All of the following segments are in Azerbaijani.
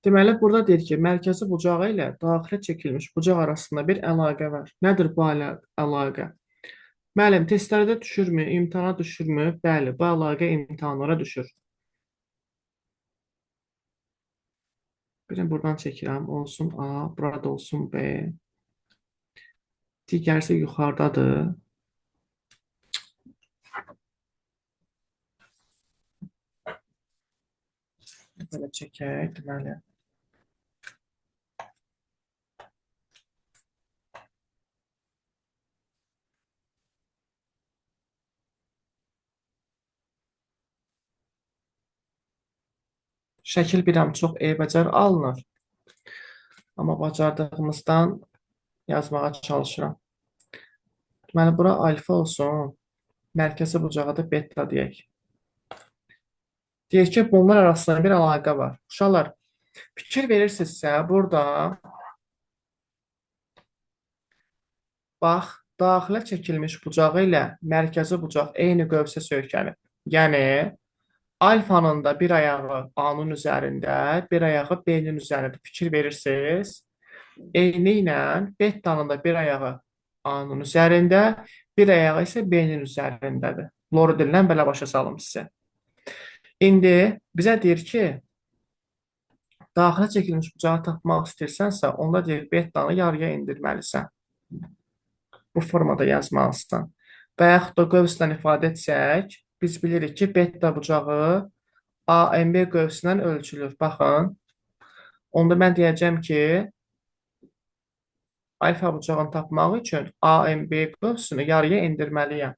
Deməli, burada deyir ki, mərkəzi bucağı ilə daxilə çəkilmiş bucaq arasında bir əlaqə var. Nədir bu əlaqə? Müəllim, testlərdə düşürmü, imtahana düşürmü? Bəli, bu əlaqə imtahanlara düşür. Birini buradan çəkirəm, olsun A, burada olsun B. Digərisi yuxarıdadır. Belə çəkək, deməli. Şəkil bilirəm, çox eybəcər alınır. Amma bacardığımızdan yazmağa çalışıram. Deməli, bura alfa olsun, mərkəzi bucağa da beta deyək. Deyək ki, bunlar arasında bir əlaqə var. Uşaqlar, fikir verirsinizsə, burada bax, daxilə çəkilmiş bucağı ilə mərkəzi bucaq eyni qövsə söykənib. Yəni, alfanın da bir ayağı A-nın üzərində, bir ayağı B-nin üzərində. Fikir verirsiniz. Eyni ilə betanın da bir ayağı A-nın üzərində, bir ayağı isə B-nin üzərindədir. Loru dilindən belə başa salım sizə. İndi bizə deyir ki, daxilə çəkilmiş bucağı tapmaq istəyirsənsə, onda deyir, betanı yarıya endirməlisən. Bu formada yazmalısan. Və yaxud da qövslə ifadə etsək, biz bilirik ki, beta bucağı AMB qövsündən ölçülür. Baxın, onda mən deyəcəm ki, alfa bucağını tapmaq üçün AMB qövsünü yarıya endirməliyəm.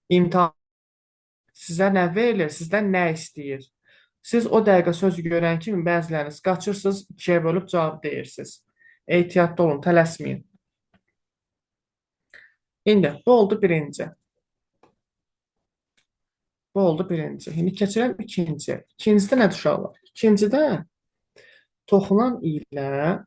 İmtahan sizə nə verilir, sizdən nə istəyir? Siz o dəqiqə sözü görən kimi bəziləriniz qaçırsınız, ikiyə bölüb cavab deyirsiniz. Ehtiyatlı olun, tələsməyin. İndi, bu oldu birinci. Bu oldu birinci. İndi keçirəm ikinciyə. İkincidə nədir uşaqlar? İkincidə toxunan ilə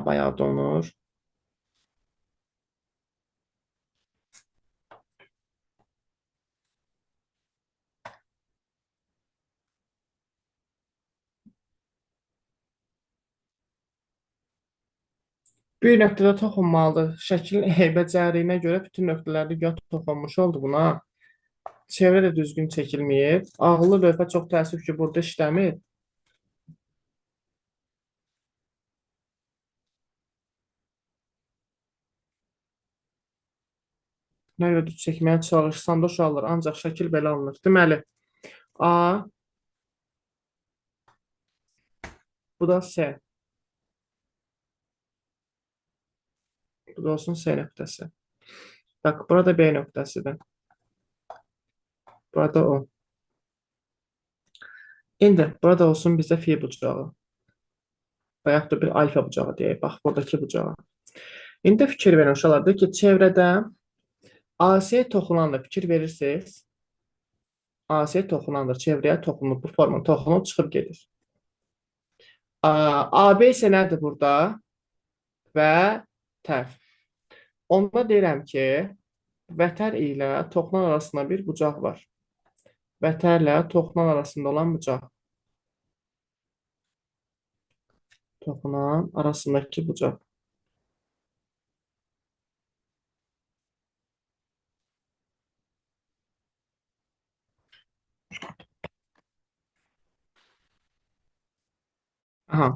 baya donur. Bir nöqtədə toxunmalıdır. Şəklin eybəcərliyinə görə bütün nöqtələrdə göy toxunmuş oldu buna. Çevrə də düzgün çəkilməyib. Ağıllı lövhə çox təəssüf ki, burada işləmir. Nə görə düz çəkməyə çalışsam da uşaqlar, ancaq şəkil belə alınır. Deməli, A, bu da S. Bu da olsun S nöqtəsi. Bax, burada B nöqtəsidir. Burada O. İndi, burada olsun bizə fi bucağı. Və yaxud da bir alfa bucağı deyək. Bax, buradakı bucağı. İndi fikir verin uşaqlar. Deyir ki, çevrədə AC toxunandır. Fikir verirsiniz. AC toxunandır. Çevrəyə toxunub, bu forma toxunub çıxıb gedir. AB isə nədir burada? Və tər. Onda deyirəm ki, vətər ilə toxunan arasında bir bucaq var. Vətərlə toxunan arasında olan bucaq. Toxunan arasındakı bucaq. Aha.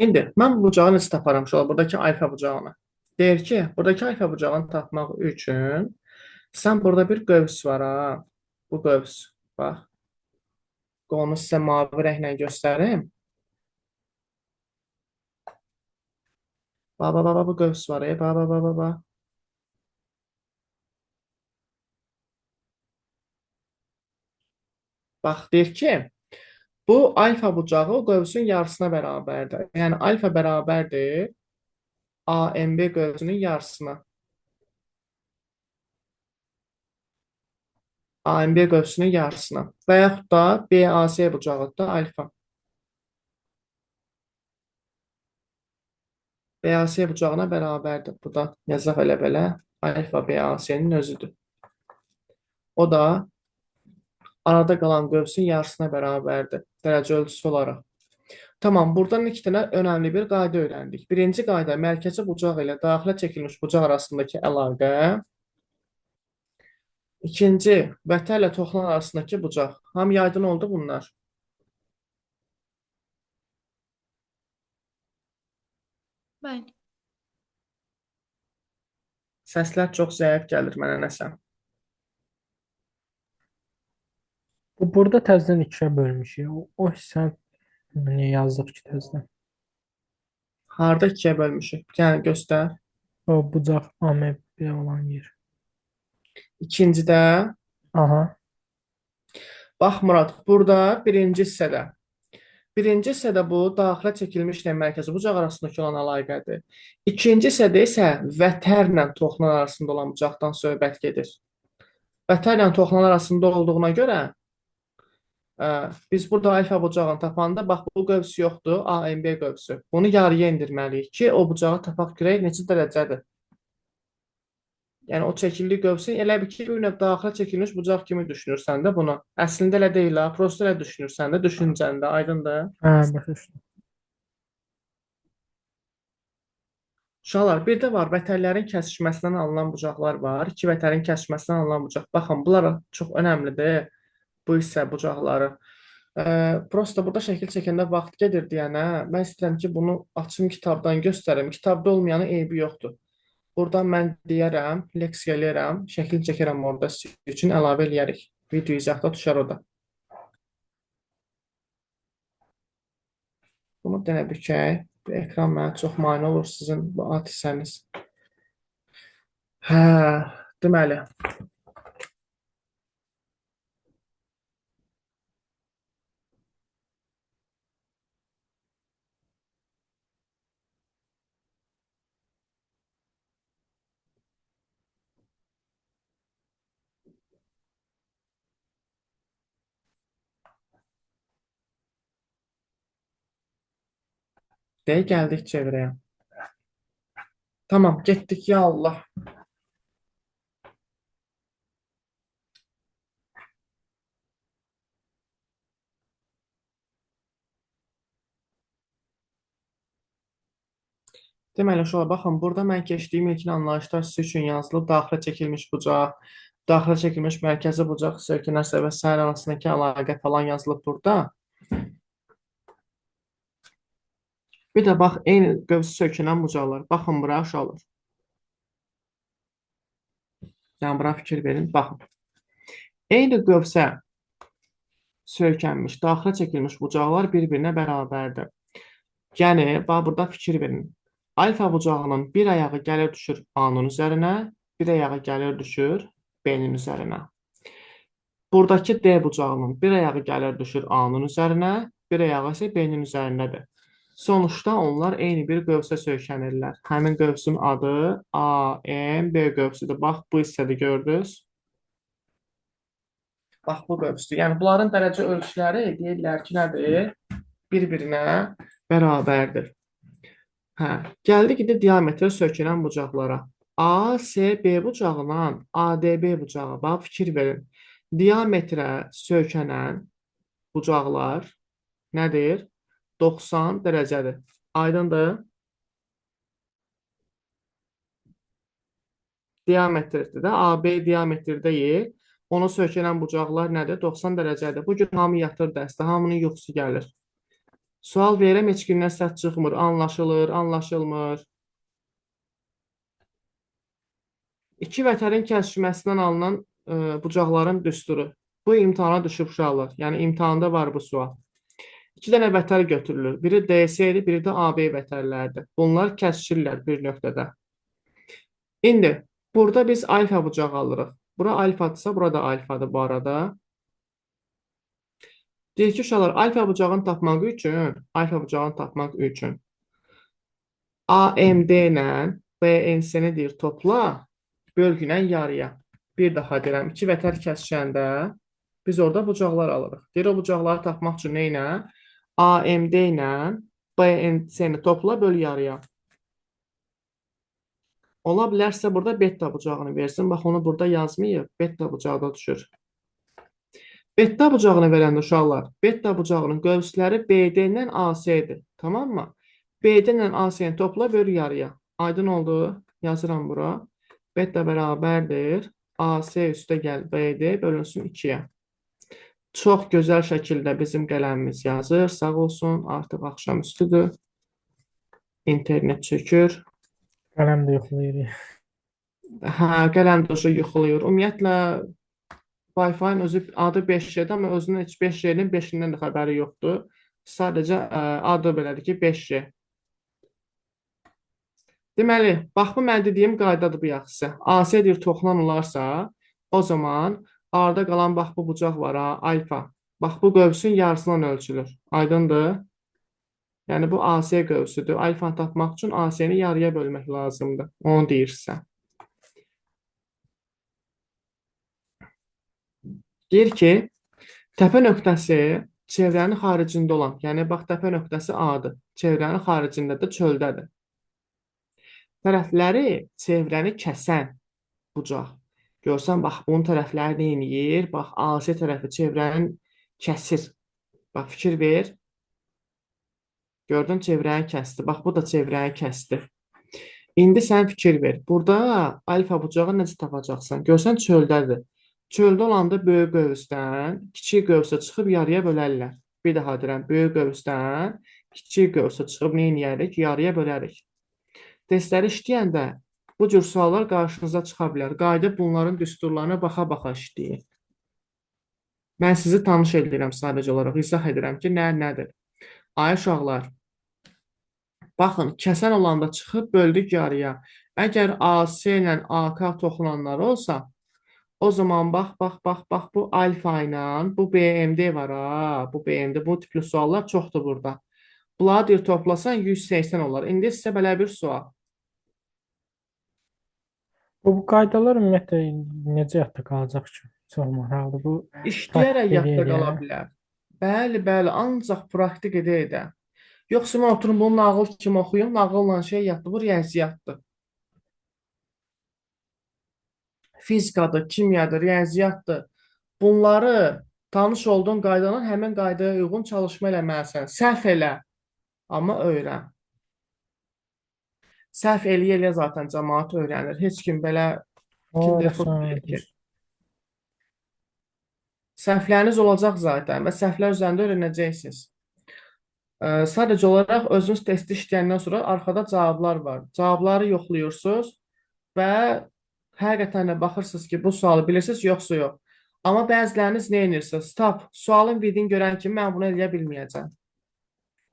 İndi mən bu bucağı necə taparam uşaqlar? Buradakı alfa bucağını. Deyir ki, buradakı alfa bucağını tapmaq üçün sən burada bir qövs var ha. Bu qövs. Bax. Onu sizə mavi rənglə göstərim. Bax, bax, bax, bu qövs var. Bax, bax, bax, bax, bax. Bax, deyir ki, bu alfa bucağı o qövsün yarısına bərabərdir. Yəni, alfa bərabərdir AMB qövsünün yarısına. AMB qövsünün yarısına. Və yaxud da BAC bucağı da alfa. BAC bucağına bərabərdir. Bu da yazaq elə belə. Alfa BAC-nin özüdür. O da arada qalan qövsün yarısına bərabərdir. Dərəcə ölçüsü olaraq. Tamam, buradan iki dənə önəmli bir qayda öyrəndik. Birinci qayda mərkəzi bucaq ilə daxilə çəkilmiş bucaq arasındakı əlaqə. İkinci, vətərlə toxulan arasındakı bucaq. Hamı yaydın oldu bunlar. Bəli. Səslər çox zəif gəlir mənə nəsə. Bu burada təzədən ikiyə bölmüşük. O hissəni niyə yazdıq ki təzədən? Harda ikiyə bölmüşük? Bir dənə göstər. O bucaq AMB olan yer. İkincidə. Aha. Bax Murad, burada birinci hissədə. Birinci hissədə bu daxilə çəkilmişlə mərkəzi bucaq arasındakı olan əlaqədir. İkinci hissədə isə vətərlə toxunan arasında olan bucaqdan söhbət gedir. Vətərlə toxunan arasında olduğuna görə biz burada alfa bucağını tapanda, bax bu qövs yoxdur, AMB qövsü. Bunu yarıya endirməliyik ki, o bucağı tapaq görək neçə dərəcədir. Yəni o çəkildiyi qövsü elə bir ki, bir növ daxilə çəkilmiş bucaq kimi düşünürsən də bunu. Əslində elə deyil ha, prosta elə düşünürsən də, düşüncəndə, aydındır. Hə, başa düşdüm. Uşaqlar, bir də var, vətərlərin kəsişməsindən alınan bucaqlar var. İki vətərin kəsişməsindən alınan bucaq. Baxın, bunlar çox önəmlidir, bu hissə bucaqları. Prosta burada şəkil çəkəndə vaxt gedir deyənə, mən istəyirəm ki, bunu açım kitabdan göstərim. Kitabda olmayanın eybi yoxdur. Buradan mən deyərəm, leksika eləyərəm, şəkil çəkərəm orada sizin üçün əlavə eləyərik. Video izahda düşər o da. Bunu dənə bükək. Bu ekran mənə çox mane olur sizin bu alt hissəniz. Hə, deməli. Deyə gəldik çevirəyə. Tamam, getdik ya Allah. Deməli, uşaqlar, baxın, burada mən keçdiyim ilkin anlayışlar sizin üçün yazılıb, daxilə çəkilmiş bucaq, daxilə çəkilmiş mərkəzi bucaq, söykənərsə və sair arasındakı əlaqə falan yazılıb burada. Bir də bax, eyni qövsü söykənən bucaqlar. Baxın, bura uşaqlar. Yəni, bura fikir verin, baxın. Eyni qövsə söykənmiş, daxilə çəkilmiş bucaqlar bir-birinə bərabərdir. Yəni, bax, burada fikir verin. Alfa bucağının bir ayağı gəlir düşür A-nın üzərinə, bir ayağı gəlir düşür B-nin üzərinə. Buradakı D bucağının bir ayağı gəlir düşür A-nın üzərinə, bir ayağı isə B-nin üzərindədir. Sonuçda onlar eyni bir qövsə söykənirlər. Həmin qövsün adı AMB qövsüdür. Bax, bu hissədə gördünüz. Bax, bu qövsdür. Yəni, bunların dərəcə ölçüləri deyirlər ki, nədir? Bir-birinə bərabərdir. Hə, gəldik indi diametrə söykənən bucaqlara. ASB bucağından ADB bucağı. Bax, fikir verin. Diametrə söykənən bucaqlar nədir? 90 dərəcədir. Aydındır? Diametrdir də. AB diametr deyil. Ona söykənən bucaqlar nədir? 90 dərəcədir. Bu gün hamı yatır dərsdə, hamının yuxusu gəlir. Sual verirəm, heç kimdən səs çıxmır. Anlaşılır, anlaşılmır. İki vətərin kəsişməsindən alınan bucaqların düsturu. Bu imtahana düşüb uşaqlar. Yəni, imtahanda var bu sual. İki dənə vətər götürülür. Biri DC idi, biri də AB vətərlərdir. Bunlar kəsişirlər bir nöqtədə. İndi, burada biz alfa bucağı alırıq. Bura alfadırsa, burada alfadır bu arada. Deyir ki, uşaqlar, alfa bucağını tapmaq üçün, alfa bucağını tapmaq üçün AMD ilə BNC-ni deyir topla, bölgünə yarıya. Bir daha deyirəm, iki vətər kəsişəndə biz orada bucaqlar alırıq. Deyir, o bucaqları tapmaq üçün nə ilə? AMD ilə BNC-ni topla, böl yarıya. Ola bilərsə burada beta bucağını versin. Bax, onu burada yazmayıb. Beta bucağı da düşür. Beta bucağını verəndə uşaqlar, beta bucağının qövsləri BD ilə AC-dir. Tamam mı? BD ilə AC-ni topla, böl yarıya. Aydın oldu? Yazıram bura. Beta bərabərdir. AC üstə gəl BD bölünsün 2-yə. Çox gözəl şəkildə bizim qələmimiz yazır. Sağ olsun, artıq axşamüstüdür. İnternet çökür. Qələm də yoxlayır. Hə, qələm də yuxulayır. Ümumiyyətlə, Wi-Fi-nin özü adı 5G-dir, amma özünün heç 5G-nin 5-indən də xəbəri yoxdur. Sadəcə adı belədir ki, 5G. Deməli, bax bu mən dediyim qaydadır bu yaxşısı. AC deyir toxunan olarsa, o zaman arada qalan bax bu bucaq var ha, alfa. Bax bu qövsün yarısından ölçülür. Aydındır? Yəni bu AC qövsüdür. Alfanı tapmaq üçün AC-ni yarıya bölmək lazımdır. Onu deyirsə. Deyir ki, təpə nöqtəsi çevrənin xaricində olan, yəni bax təpə nöqtəsi A-dır. Çevrənin xaricindədir, çöldədir. Tərəfləri çevrəni kəsən bucaq. Görsən, bax, bunun tərəfləri nə eləyir? Bax, AC tərəfi çevrənin kəsir. Bax, fikir ver. Gördün, çevrəni kəsdi. Bax, bu da çevrəni kəsdi. İndi sən fikir ver. Burada alfa bucağı necə tapacaqsan? Görsən, çöldədir. Çöldə olanda böyük qövsdən kiçik qövsə çıxıb yarıya bölərlər. Bir daha deyirəm, böyük qövsdən kiçik qövsə çıxıb nə eləyərik? Yarıya bölərik. Testləri işləyəndə bu cür suallar qarşınıza çıxa bilər. Qayıdıb bunların düsturlarına baxa-baxa işləyin. Mən sizi tanış edirəm sadəcə olaraq, izah edirəm ki, nə nədir. Ay uşaqlar, baxın, kəsən olanda çıxıb böldük yarıya. Əgər AC ilə AK toxunanlar olsa, o zaman bax, bax, bax, bax, bu alfa ilə, bu BMD var ha, bu BMD, bu tipli suallar çoxdur burada. Bunları deyir, toplasan 180 olar. İndi sizə belə bir sual. Bu qaydalar ümumiyyətlə necə yadda qalacaq ki? Çox maraqlıdır. Bu İşləyərək praktik yadda qala bilər. Bəli, bəli, ancaq praktik edə-edə. Yoxsa mən oturum bunu nağıl kimi oxuyum, nağılla şey yaddır, bu riyaziyyatdır. Fizikadır, kimyadır, riyaziyyatdır. Bunları tanış olduğun qaydanın həmin qaydaya uyğun çalışma eləməlisən. Səhv elə, amma öyrən. Səhv eləyə-eləyə zaten cəmaat öyrənir. Heç kim belə Kinder deyir ki, səhvləriniz olacaq zaten və səhvlər üzərində öyrənəcəksiniz. Sadəcə olaraq özünüz testi işləyəndən sonra arxada cavablar var. Cavabları yoxlayırsınız və həqiqətən də baxırsınız ki, bu sualı bilirsiniz, yoxsa yox. Amma bəziləriniz nə edirsiniz? Stop, sualın vidini görən kimi mən bunu eləyə bilməyəcəm.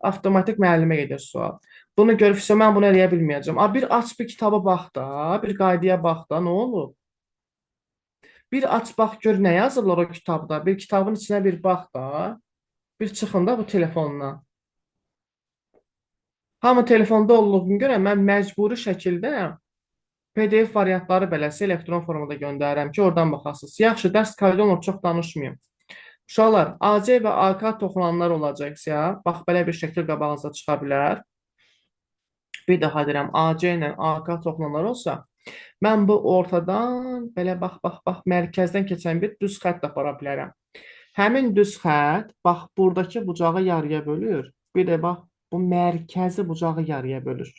Avtomatik müəllimə gedir sual. Bunu görübsə mən bunu eləyə bilməyəcəm. A, bir aç bir kitaba bax da, bir qaydaya bax da, nə olub? Bir aç bax gör nə yazıblar o kitabda. Bir kitabın içinə bir bax da. Bir çıxın da bu telefondan. Hamı telefonda olduğuna görə mən məcburi şəkildə PDF variantları beləsi elektron formada göndərirəm ki, oradan baxasınız. Yaxşı, dərs kaydı olmur, çox danışmayım. Uşaqlar, AC və AK toxunanlar olacaqsa, bax, belə bir şəkil qabağınıza çıxa bilər. Bir daha deyirəm, AC ilə AK toxunanlar olsa, mən bu ortadan belə bax, bax, bax, mərkəzdən keçən bir düz xətt apara bilərəm. Həmin düz xətt, bax, buradakı bucağı yarıya bölür. Bir də bax, bu mərkəzi bucağı yarıya bölür.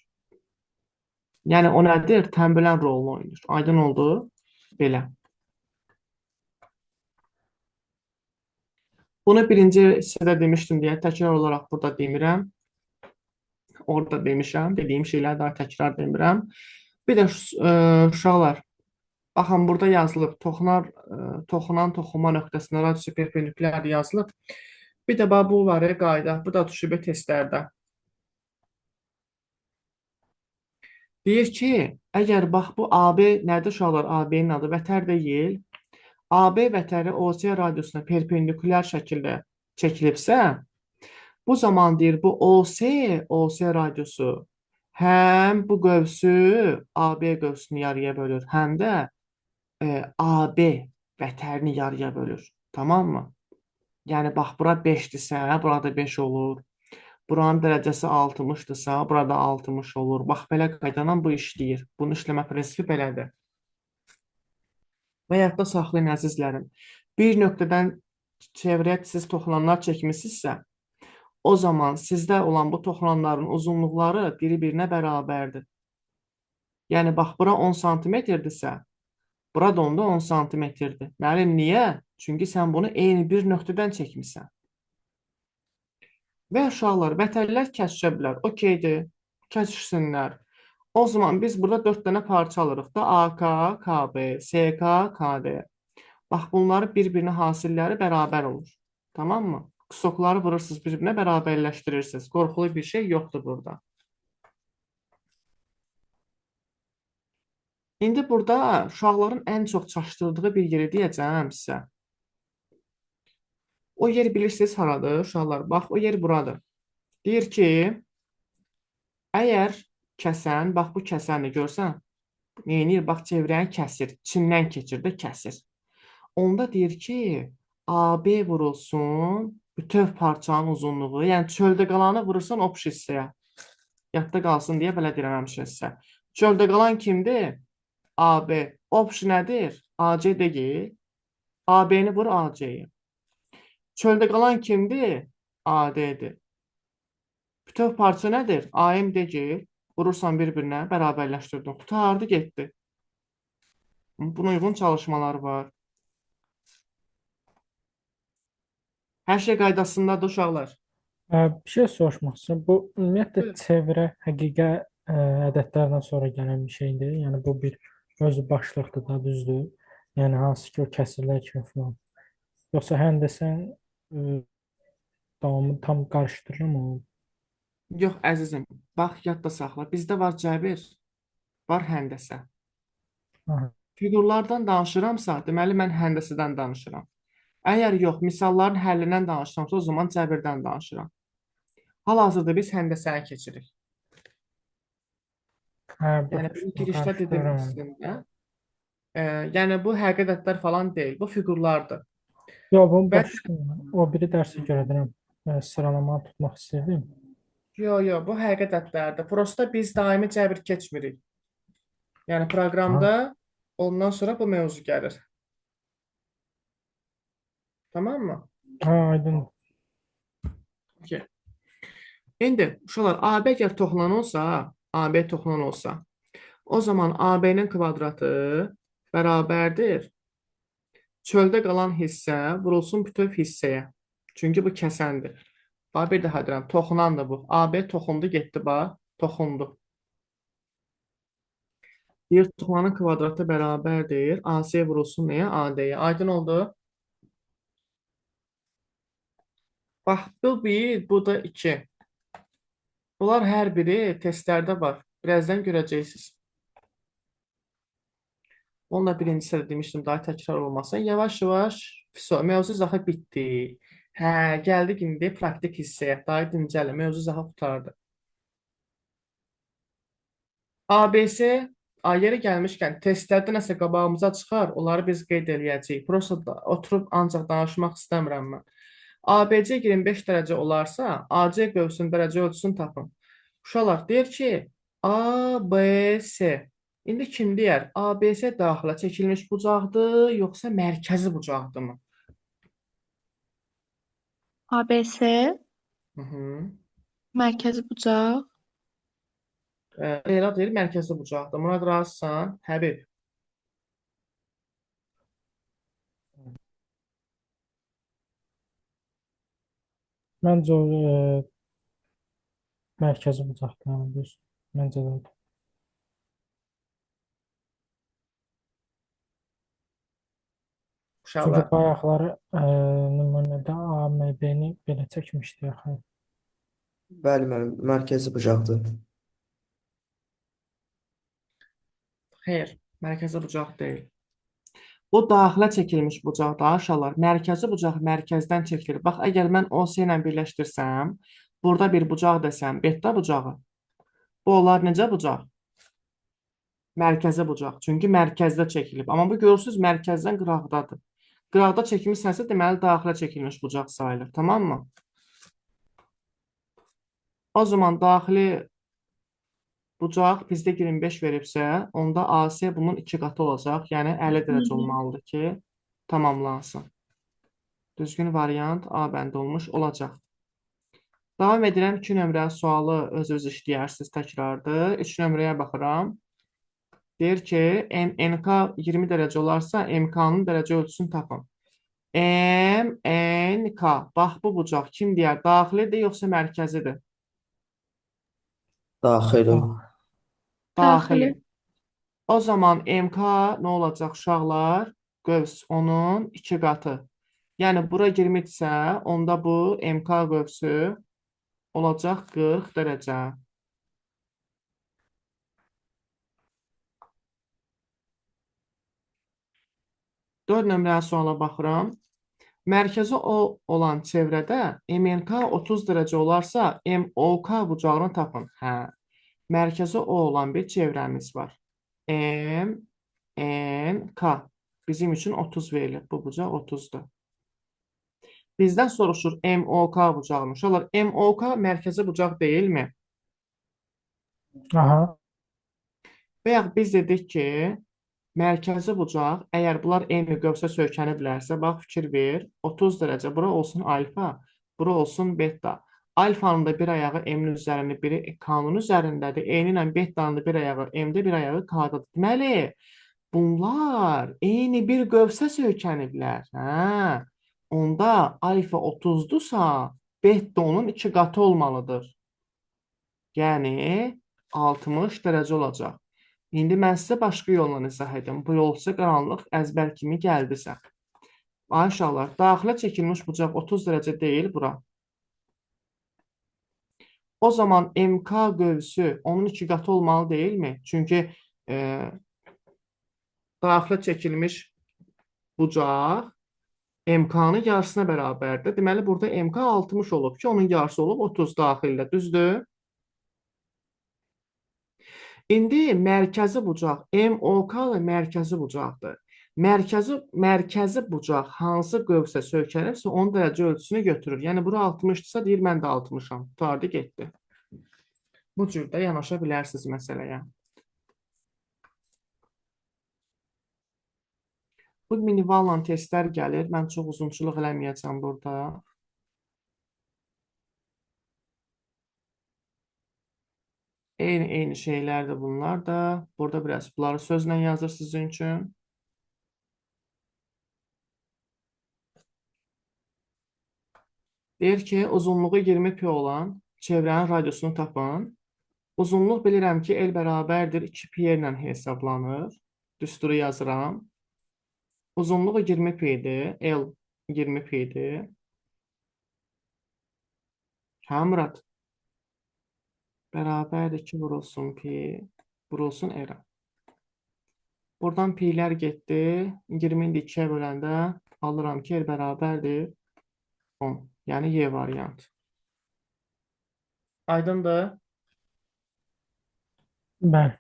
Yəni, o nədir? Tənbölən rolunu oynayır. Aydın oldu? Belə. Bunu birinci hissədə demişdim deyə təkrar olaraq burada demirəm. Orada demişəm. Dediyim şeyləri daha təkrar demirəm. Bir də uşaqlar, baxın burada yazılıb, toxunan toxunma nöqtəsinə radiusu perpendikulyar yazılıb. Bir də bax bu var ya qayda, bu da düşübə testlərdə. Deyir ki, əgər bax bu AB nədir uşaqlar? AB-nin adı vətər deyil. AB vətəri OC radiusuna perpendikulyar şəkildə çəkilibsə, bu zaman deyir bu OC radiusu Həm bu qövsü AB qövsünü yarıya bölür, həm də AB vətərini yarıya bölür. Tamam mı? Yəni bax bura 5-dirsə, burada 5 olur. Buranın dərəcəsi 60-dırsa, burada 60 olur. Bax belə qaydadan bu işləyir. Bunun işləmə prinsipi belədir. Və yadda saxlayın əzizlərim. Bir nöqtədən çevrəyə siz toxunanlar çəkmisinizsə, o zaman sizdə olan bu toxunanların uzunluqları biri-birinə bərabərdir. Yəni bax bura 10 santimetrdirsə, bura da onda 10 santimetrdir. Müəllim niyə? Çünki sən bunu eyni bir nöqtədən çəkmisən. Və uşaqlar, vətərlər kəsişə bilər. Okeydir, kəsişsinlər. O zaman biz burada 4 dənə parça alırıq da. AK, KB, SK, KD. Bax, bunları bir-birinə hasilləri bərabər olur. Tamam mı? Kusokları vurursunuz bir-birinə, bərabərləşdirirsiniz. Qorxulu bir şey yoxdur burada. İndi burada uşaqların ən çox çaşdırdığı bir yeri deyəcəm sizə. O yer bilirsiniz haradır uşaqlar? Bax, o yer buradır. Deyir ki, əgər kəsən, bax bu kəsəni görsən, neynir? Bax, çevrəni kəsir, çindən keçir də kəsir. Onda deyir ki, AB vurulsun bütöv parçanın uzunluğu, yəni çöldə qalanı vurursan opş hissəyə. Yadda qalsın deyə belə deyirəm həmişə sizə. Çöldə qalan kimdir? AB. Opş nədir? AC deyil. AB-ni vur AC-yə. Çöldə qalan kimdir? AD-dir. Bütöv parça nədir? AM deyil. Vurursan bir-birinə, bərabərləşdirdin. Qurtardı, getdi. Buna uyğun çalışmalar var. Hər şey qaydasındadır uşaqlar. Bir şey soruşmaq istəyirəm. Bu ümumiyyətlə çevrə həqiqə ədədlərdən sonra gələn bir şeydir. Yəni bu bir özü başlıqdır da, düzdür? Yəni hansı ki o kəsirlər kimi falan. Yoxsa həndəsən davamı tam qarışdırıram o. Yox, əzizim, bax, yadda saxla. Bizdə var cəbir, var həndəsə. Aha. Fiqurlardan danışıramsa, deməli mən həndəsədən danışıram. Əgər yox, misalların həllindən danışıramsa, o zaman cəbirdən danışıram. Hal-hazırda biz həndəsəni keçirik. Hə, Yəni, bunu girişdə dedim əslində. Yəni, bu həqiqi ədədlər falan deyil, bu fiqurlardır. Yox, bunu başa düşdüm. O biri dərsə görə deyirəm, sıralamanı tutmaq istəyirdim. Yox, yox, bu həqiqi ədədlərdir. Prosta biz daimi cəbir keçmirik. Yəni, proqramda ondan sonra bu mövzu gəlir. Tamam mı? Hə, aydındır. Okey. İndi uşaqlar, AB əgər toxunan olsa, AB toxunan olsa, o zaman AB-nin kvadratı bərabərdir. Çöldə qalan hissə vurulsun bütöv hissəyə. Çünki bu kəsəndir. Bax, bir daha deyirəm, toxunandır bu. AB toxundu, getdi, bax, toxundu. Deyir, toxunanın kvadratı bərabərdir. AC vurulsun nəyə? AD-yə. Aydın oldu? Bax, bu bir, bu da iki. Bunlar hər biri testlərdə var. Birazdan görəcəksiniz. Onu da birinci hissədə demişdim, daha təkrar olmasın. Yavaş-yavaş, mövzu izahı bitdi. Hə, gəldik indi praktik hissəyə. Daha dincəli, mövzu izahı qurtardı. ABC, yeri gəlmişkən, testlərdə nəsə qabağımıza çıxar, onları biz qeyd eləyəcəyik. Prosta da, oturub ancaq danışmaq istəmirəm mən. ABC 25 dərəcə olarsa, AC qövsünün dərəcə ölçüsünü tapın. Uşaqlar, deyir ki, ABC. İndi kim deyər? ABC daxilə çəkilmiş bucaqdır, yoxsa mərkəzi bucaqdır mı? ABC Hı -hı. mərkəzi bucaq. Leyla deyir, mərkəzi bucaqdır. Murad razısan? Həbib. Məncə o mərkəzi bucaqdır, yəni düz. Məncə də odur. Çünki Uşaqlar. bayaqları nümunədə AMB-ni belə çəkmişdik axı. Bəli, müəllim, mərkəzi bucaqdır. Xeyr, mərkəzi bucaq deyil. Bu daxilə çəkilmiş bucaqdır, uşaqlar. Mərkəzi bucaq mərkəzdən çəkilir. Bax, əgər mən OC ilə birləşdirsəm, burada bir bucaq desəm, beta bucağı. Bu olar necə bucaq? Mərkəzi bucaq. Çünki mərkəzdə çəkilib. Amma bu görürsünüz mərkəzdən qıraqdadır. Qıraqda çəkilmişsənsə, deməli daxilə çəkilmiş bucaq sayılır. Tamam mı? O zaman daxili bucaq bizdə 25 veribsə, onda AC bunun 2 qatı olacaq. Yəni 50 dərəcə olmalıdır ki, tamamlansın. Düzgün variant A bəndi olmuş olacaq. Davam edirəm. 2 nömrəli sualı öz-öz işləyərsiniz təkrardır. 3 nömrəyə baxıram. Deyir ki, MNK 20 dərəcə olarsa, MK-nın dərəcə ölçüsünü tapın. MNK. Bax, bu bucaq kim deyər? Daxilidir yoxsa mərkəzidir? Daxili. Daxili. O zaman MK nə olacaq uşaqlar? Qövs onun 2 qatı. Yəni, bura 20 idisə, onda bu MK qövsü olacaq 40 dərəcə. Dörd nömrəli suala baxıram. Mərkəzi O olan çevrədə MNK 30 dərəcə olarsa, MOK bucağını tapın. Hə. Mərkəzi O olan bir çevrəmiz var. M, N, K. Bizim üçün 30 verilir. Bu bucaq 30-dur. Bizdən soruşur MOK bucağını. Uşaqlar, MOK mərkəzi bucaq deyilmi? Aha. Və yaxud biz dedik ki, mərkəzi bucaq, əgər bunlar eyni qövsə söykəniblərsə, bax, fikir ver, 30 dərəcə, bura olsun alfa, bura olsun beta. Alfanın da bir ayağı M-in üzərində, biri K-nın üzərindədir. Eyni ilə betanın da bir ayağı M-də, bir ayağı K-dadır. Deməli, bunlar eyni bir qövsə söykəniblər. Hə? Onda alfa 30-dursa, beta onun 2 qatı olmalıdır. Yəni, 60 dərəcə olacaq. İndi mən sizə başqa yolla izah edim. Bu yol sizə qaranlıq əzbər kimi gəldisə. Ay uşaqlar, daxilə çəkilmiş bucaq 30 dərəcə deyil bura. O zaman MK qövsü onun 2 qatı olmalı deyilmi? Çünki daxilə çəkilmiş bucaq MK-nın yarısına bərabərdir. Deməli, burada MK 60 olub ki, onun yarısı olub 30 daxildə. Düzdür? İndi mərkəzi bucaq MOK da mərkəzi bucaqdır. Mərkəzi bucaq hansı qövsə söykənibsə, onun dərəcə ölçüsünü götürür. Yəni, bura 60-dırsa, deyir, mən də 60-am. Qurtardı, getdi. Bu cür də yanaşa bilərsiniz məsələyə. Bu minivalla testlər gəlir. Mən çox uzunçuluq eləməyəcəm burada. Eyni şeylərdir bunlar da. Burada biraz bunları sözlə yazır sizin üçün. Deyir ki, uzunluğu 20 pi olan çevrənin radiusunu tapın. Uzunluq bilirəm ki, L bərabərdir 2 pi ilə hesablanır. Düsturu yazıram. Uzunluğu 20 pi idi. L 20 pi idi. Hə, Murad? Bərabərdir 2 vurulsun pi, vurulsun R. Buradan pi'lər getdi. 20-ni də 2-yə böləndə alıram ki, R bərabərdir 10. Yəni Y variant. Aydındır? Bəli.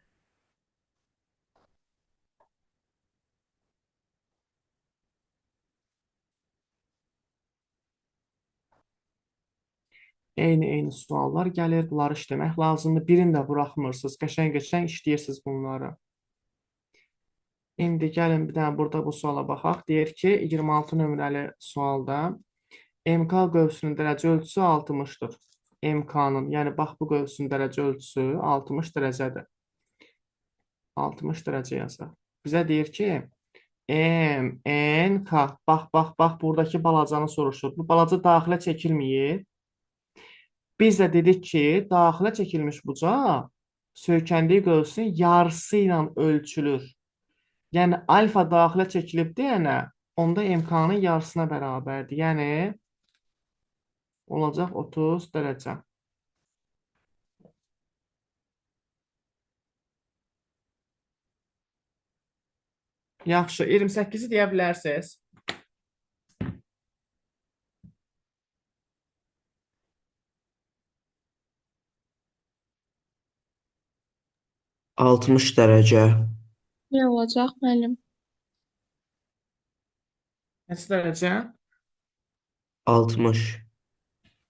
Eyni suallar gəlir. Bunları işləmək lazımdır. Birini də buraxmırsınız. Qəşəng-qəşəng işləyirsiniz bunları. İndi gəlin bir dənə burada bu suala baxaq. Deyir ki, 26 nömrəli sualda MK qövsünün dərəcə ölçüsü 60-dır. MK-nın, yəni bax bu qövsün dərəcə ölçüsü 60 dərəcədir. 60 dərəcə yazaq. Bizə deyir ki, M, N, K. Bax, bax, bax, buradakı balacanı soruşur. Bu balaca daxilə çəkilməyib. Biz də dedik ki, daxilə çəkilmiş bucaq söykəndiyi qövsün yarısı ilə ölçülür. Yəni, alfa daxilə çəkilib deyənə, onda MK-nın yarısına bərabərdir. Yəni, olacaq 30 dərəcə. Yaxşı, 28-i deyə bilərsiniz. 60 dərəcə. Nə olacaq müəllim? Neçə dərəcə? 60.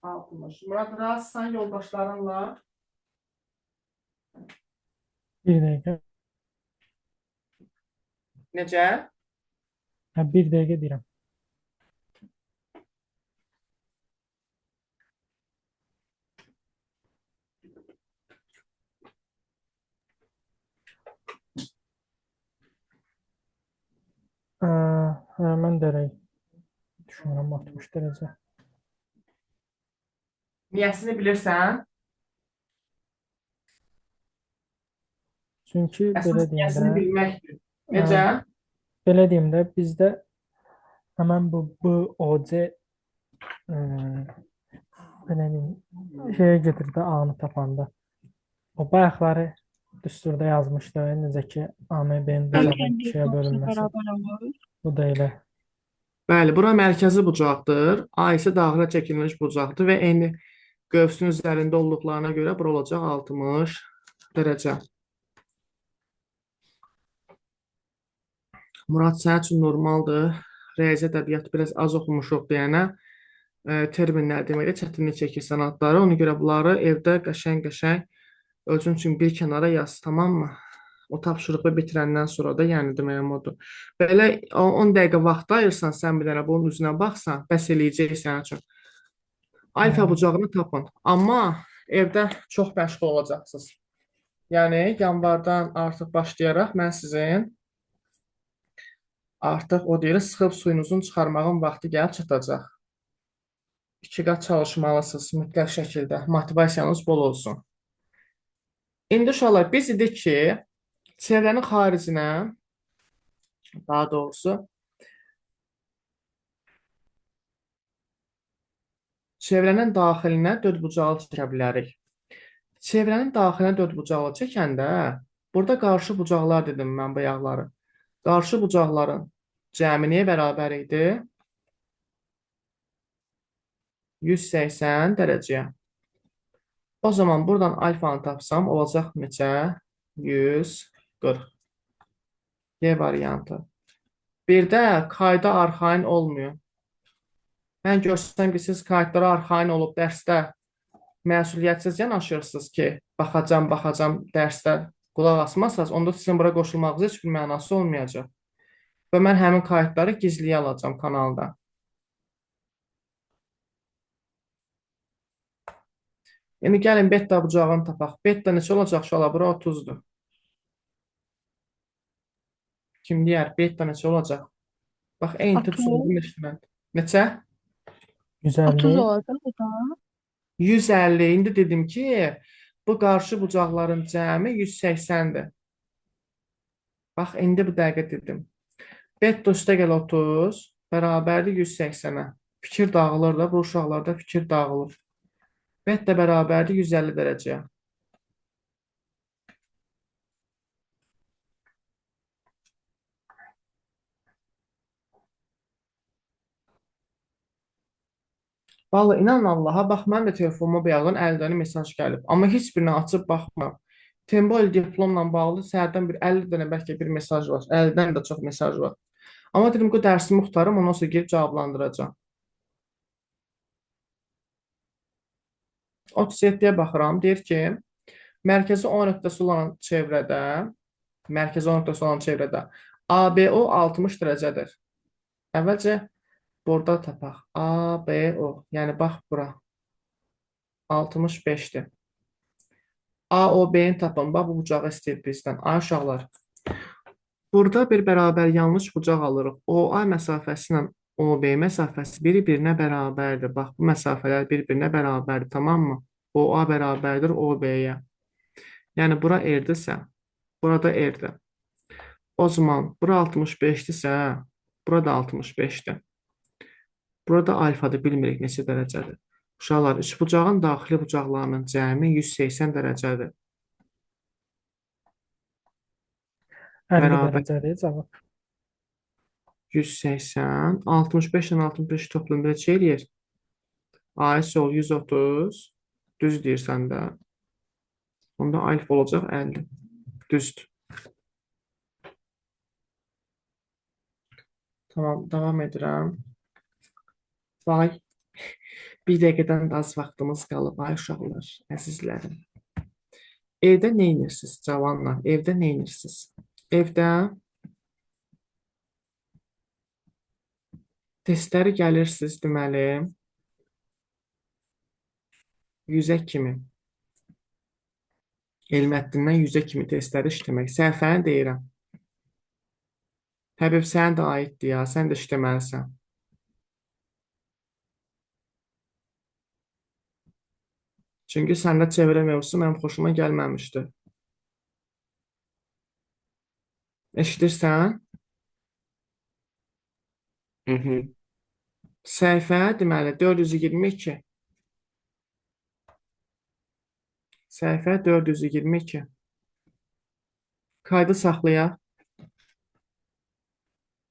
60. Murad, razısan yoldaşlarınla? Bir dəqiqə. Necə? Hə, bir dəqiqə deyirəm. Hə, mən də elə düşünürəm 60 dərəcə. Niyəsini bilirsən? Çünki Əsas belə deyim niyəsini də, bilməkdir. Necə? Belə deyim də, bizdə həmən bu BOC belə deyim, şeyə gedir də A-nı tapanda. O bayaqları düsturda yazmışdı, necə ki AMB-nin bucağının ikiyə bölünməsi. Bu da elə. Bəli, bura mərkəzi bucaqdır. A isə daxilə çəkilmiş bucaqdır və eyni qövsün üzərində olduqlarına görə bura olacaq 60 dərəcə. Murad, sənin üçün normaldır. Riyazi ədəbiyyat biraz az oxumuşuq deyənə terminlər deməkdə çətinlik çəkirsən adları. Ona görə bunları evdə qəşəng-qəşəng özün üçün bir kənara yaz, tamam mı? O tapşırığı bitirəndən sonra da, yəni deməyim odur. Belə 10 dəqiqə vaxt ayırsan, sən bir dənə bunun üzünə baxsan, bəs eləyəcək sənin üçün. Alfa bucağını tapın. Amma evdə çox məşğul olacaqsınız. Yəni, yanvardan artıq başlayaraq mən sizin artıq o deyir, sıxıb suyunuzun çıxarmağın vaxtı gəlib çatacaq. 2 qat çalışmalısınız mütləq şəkildə. Motivasiyanız bol olsun. İndi uşaqlar, biz dedik ki, çevrənin xaricinə, daha doğrusu, çevrənin daxilinə dördbucaqlı çəkə bilərik. Çevrənin daxilinə dördbucaqlı çəkəndə, burada qarşı bucaqlar dedim mən bayaqları. Qarşı bucaqların cəmi nəyə bərabər idi? 180 dərəcəyə. O zaman buradan alfanı tapsam, olacaq neçə? 140. C variantı. Bir də kayda arxayın olmuyor. Mən görsəm ki, siz kayıtlara arxayın olub dərsdə məsuliyyətsiz yanaşırsınız ki, baxacam, baxacam dərsdə qulaq asmasaz, onda sizin bura qoşulmağınız heç bir mənası olmayacaq. Və mən həmin kayıtları gizliyə alacağam kanalda. İndi gəlin beta bucağını tapaq. Beta neçə olacaq uşaqlar? Bura 30-dur. Kim deyər? Beta neçə olacaq? Bax, eyni tip 30. sordum eşitmədim. Neçə? 150. 30 olacaq bu da. 150. İndi dedim ki, bu qarşı bucaqların cəmi 180-dir. Bax, indi bu dəqiqə dedim. Beta üstəgəl 30 bərabərdir 180-ə. Fikir dağılır da, bu uşaqlarda fikir dağılır. Beta bərabərdir 150 dərəcəyə. Vallahi inan Allaha, bax mənim də telefonuma bayaqdan 50 dənə mesaj gəlib. Amma heç birini açıb baxmıram. Tembol diplomla bağlı səhərdən bir 50 dənə bəlkə bir mesaj var. 50-dən də çox mesaj var. Amma dedim ki, dərsimi qurtarım, ondan sonra girib cavablandıracağam. 37-yə baxıram. Deyir ki, mərkəzi 10 nöqtəsi olan çevrədə, mərkəzi 10 nöqtəsi olan çevrədə ABO 60 dərəcədir. Əvvəlcə burada tapaq. ABO, yəni bax bura. 65-dir. AOB-ni tapın. Bax, bu bucağı istəyir bizdən. Ay uşaqlar, burada bir bərabər yanlış bucaq alırıq. OA məsafəsi ilə OB məsafəsi bir-birinə bərabərdir. Bax, bu məsafələr bir-birinə bərabərdir, tamam mı? OA bərabərdir OB-yə. Yəni, bura R-dirsə, burada R-dir. O zaman, bura 65-dirsə, burada 65-dir. Burada alfadır, bilmirik neçə dərəcədir. Uşaqlar, üçbucağın daxili bucaqlarının cəmi 180 dərəcədir. 50 Bərabər. dərəcədir cavab. 180, 65 ilə 65 toplayın, neçə eləyir? A ol 130, düz deyirsən də. Onda alfa olacaq 50. Düzdür. Tamam, davam edirəm. Vay, bir dəqiqədən də az vaxtımız qalıb. Ay uşaqlar, əzizlərim. Evdə nə edirsiniz cavanlar? Evdə nə edirsiniz? Evdə testləri gəlirsiniz, deməli, 100-ə kimi. Elmətdindən 100-ə kimi testləri işləmək. Səhifəni deyirəm. Həbib, sənə də aiddir ya, sən də işləməlisən. Çünki səndə çevrə mövzusu mənim xoşuma gəlməmişdi. Eşidirsən? Hı -hı. Səhifə deməli 422. Səhifə 422. Kaydı saxlayaq.